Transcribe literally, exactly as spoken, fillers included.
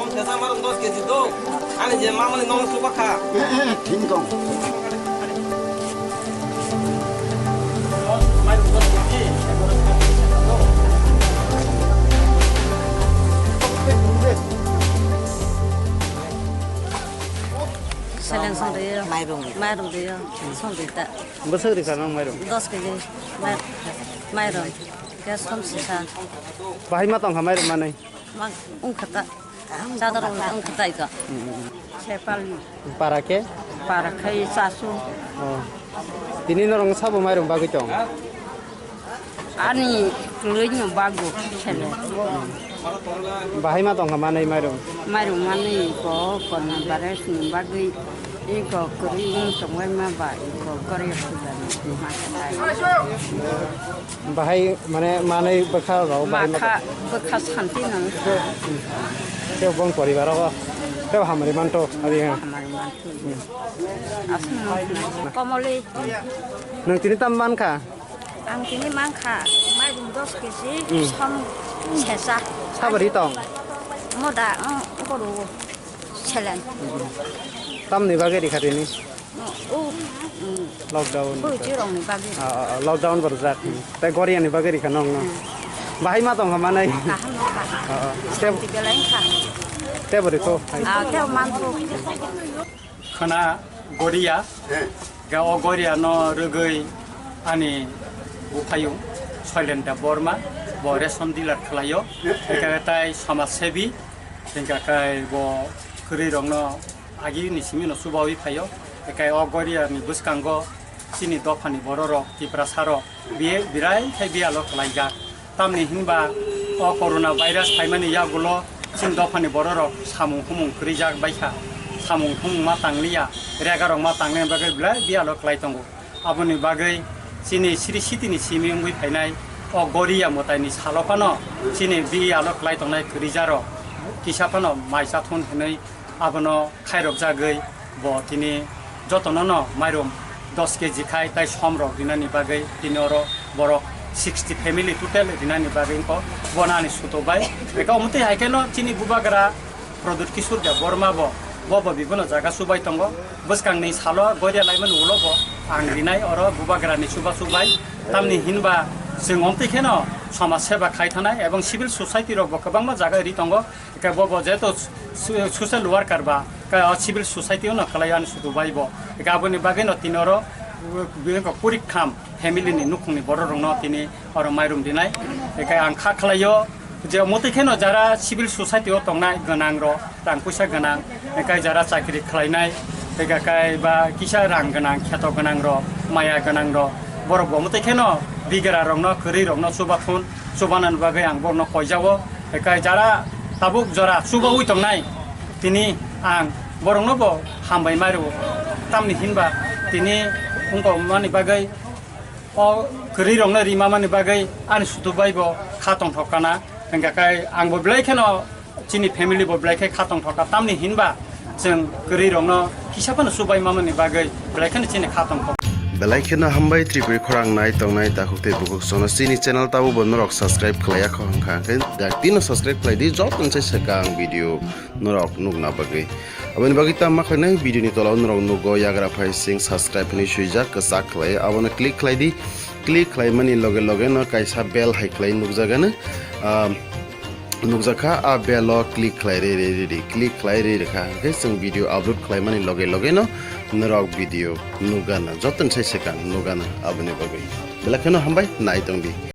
Kesa marung dos kg do. Ani je mamani nong suba kha. Thing dong. Seleng song de. Mairung. Mairung de. Song de ta. Bwswk rikha nang mairung? Dos kg. Mai-, mairung. Gas som sisa. Bahai ma tongkha mairung manwi? Mang wngkha ta. Chadar wngkha ta ito. Sepal. Para khe? Para khai chasu. Oh. Tini norong sabo mairung bagwi tong? Ani kwlwino bago sele. Bahai ma tongkha manwi mairung? Mairung manwi ko konna bares ni bagwi iko kwrwi wng tongwai ma ba iko kore khudani ma khlai. Bahai mane manwi bwkha rok bahai ma. Makha bwkha santi nang. Tei bong poribar o tei hamari manto abi. Hamari manto. Asung. Komoli. Nwng tini tam mankha? Ang tini mankha, mairung dos kg, hmm, som sesa. Sabari tong? Moda, ang, ang koru selen. Tamni bagwi rikha tini? Oh, hmm. Lockdown. Oh, jirongni bagwi. Ah, ah, ah, lockdown berjak. Tei Goriani bagwi rikha nong no. Hmm. Bahai ma tongkha manai? Kaham nongkha. Ah, ah. Tei santi belai wngkha. Tei bori to? Ah, tei mantu. Khana Goria, ga o Goria no rwgwi ani buphayung Soilendra Borma, bo ration dealer khlaio, hingkha tai samaj sebi, hingkha kai bo kwrwi rokno agi ni simi no chubawi phaio, hingkha o Goria ni bwskango chini dophani bororok, Tiprasa rok, biye birai khai biyalo khlaijak. Tamni hinba o corona virus phaimani yagulo chini dophani bororok samung humung kwrwijak baikha, samung humung ma tangliya, regarok ma tangliya bagwi belai biyalo klai tongo. Aboni bagwi chini siri sitini simi wngwi phainai o Goria mwtaini salo phano chini biyalo klai tongnai kwrwijarok kisa phano mai chathun hinwi abono khairokjagwi bo tini jotono no mairum dos kg khai tai som rok rinani bagwi tini oro borok sixty family total rinani bagwi wngkho bono ani suto bai. Eka omtwi hai kheno chini bubagra Pradyut Kishore Debbarma bo, bo bo bibono jaga chubai tongo. Bwskangni salo Goria laimani ulo bo ang rinai oro bubagrani chubachu bai. Tamni hinba chwng omtwi kheno somaj seba khai thanai ebong civil society rok bo kwbangma jaga ri tongo. Eka bo bo jeto su-, social worker ba, ka o civil society no khlai ani sudu bai bo. Eka aboni bagwi no tini oro, uh, bini ko kurik kham family ni nukhung ni borok rok no tini oro mairum dinai. Eka ang kha khlaio je motwi kheno jara civil society o tongnai gwnang rok, rang puisa gwnang, eka jara chakri khlainai, eka kai ba kisa rang gwnang, kheto gwnang rok, maya gwnang rok, borok bo motwi kheno bigra rok no, kwrwi rok no chubathun, chubanani bagwi ang borok no koijao. Ekai jara tabuk jora chubaui tongnai, tini ang borokno bo hambai mai rwo. Tamni hinba tini wngkokmani bagwi, o kwrwi rokno rima mani bagwi ani sutu bai bo kha tongthok kana. Hingkha khe ang bo belai kheno chini family bo belai khe kha tongthok ka. Tamni hinba chwng kwrwi rokno kisa phano chubai mamani bagwi belai kheno chini kha tongthok. Belai kheno hambai Tripuri khorang nai tongnai takhuk tei bukhuk sono chini channel tabo bo norok subscribe khlaiya kho hwnkha hwnkhe dakti no subscribe khlai di jotoni sai swkang video norok nukna bagwi. Aboni bagwi tamo khlainai video ni tola o norok nugo yagra phai sing subscribe hinwi swijak kwchak khlai abono click khlai di click khlai mani loge loge no kaisa bell hai khlai nukjagano. Ah, nukjakha, a bell o click khlai rwi rwi rwi, click khlai rwi rwkha, hwnkhe chwng video upload khlaimani loge loge no norok video nukgana, jotono sai swkang nukgana aboni bagwi. Belai kheno hambai, nai tongdi.